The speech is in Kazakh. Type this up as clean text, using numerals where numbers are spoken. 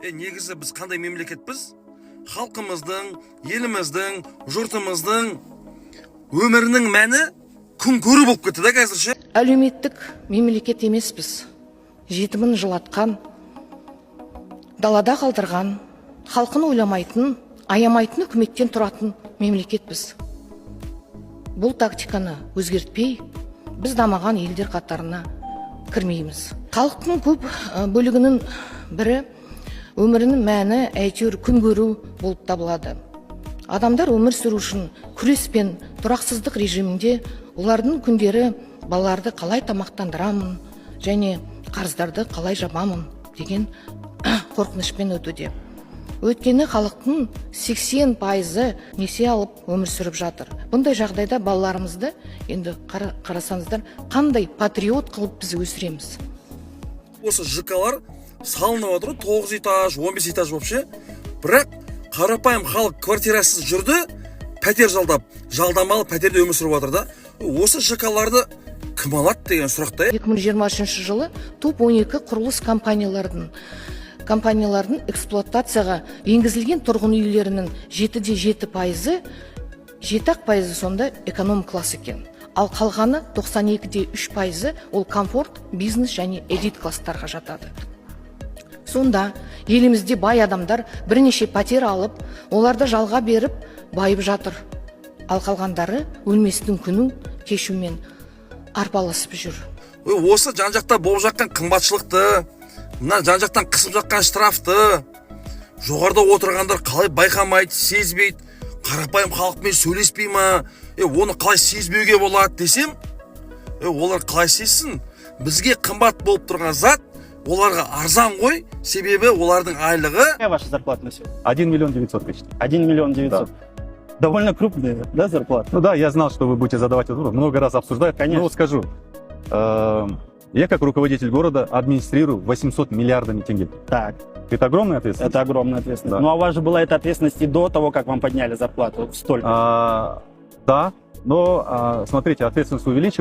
Негізі біз қандай мемлекетпіз? Халқымыздың, еліміздің, жұртымыздың өмірінің мәні күн көру болып кетті да қазір ше. Әлеуметтік мемлекет емеспіз. Жетімін жылатқан, далада қалдырған, халқын ойламайтын, аямайтын үкіметтен тұратын мемлекетпіз. Бұл тактиканы өзгертпей, біз дамыған елдер қатарына кірмейміз. Халықтың көп бөлігінің бірі өмірінің мәні әйтеуір күн көру болып табылады. Адамдар өмір сүру үшін күрес пен тұрақсыздық режимінде. Олардың күндері балаларды қалай тамақтандырамын және қарыздарды қалай жабамын деген қорқынышпен өтуде. Өйткені халықтың 80%-ы несие алып өмір сүріп жатыр. Бұндай жағдайда балаларымызды енді қарасаңыздар, қандай патриот қылып біз өсіреміз? Осы ЖК-лар салынып жатыр ғой, 9 этаж, 15 этаж болып ше. Бірақ қарапайым халық квартирасыз жүрді, пәтер жалдап, жалдамалы пәтерде өмір сүріп жатыр да. Осы ЖК-ларды кім алады деген сұрақ та. 2023 жылы топ 12 құрылыс компаниялардың эксплуатацияға енгізілген тұрғын үйлерінің 7,7%-ы, 7-ақ пайызы сонда эконом класс екен. Ал қалғаны 92,3%-ы ол комфорт, бизнес және элит класстарға жатады. Сонда елімізде бай адамдар бірнеше пәтер алып, оларды жалға беріп байып жатыр. Ал қалғандары өлместің күнін кешумен арпалысып жүр. Ой, осы жан жақта болып жатқан қымбатшылықты, мына жан жақтан қысып жатқан штрафты жоғарыда отырғандар қалай байқамайды, сезбейді? Қарапайым халықпен сөйлеспей ма? Оны қалай сезбеуге болады десем, олар қалай сезсін? Бізге қымбат болып тұрған зат оларға арзан ғой, себебі олардың айлығы Какая ваша зарплата на сегодня? 1 миллион 900 тысяч. 1 миллион 900. Довольно крупная, да, зарплата? Ну да, я знал, что вы будете задавать этот вопрос. Много раз обсуждают. Конечно. Ну вот скажу. Я как руководитель города администрирую 800 миллиардами тенге. Это огромная ответственность. Это огромная ответственность. Да. Ну а у вас же была эта ответственность и до того, как вам подняли зарплату столько. Да, но смотрите, ответственность увеличивается.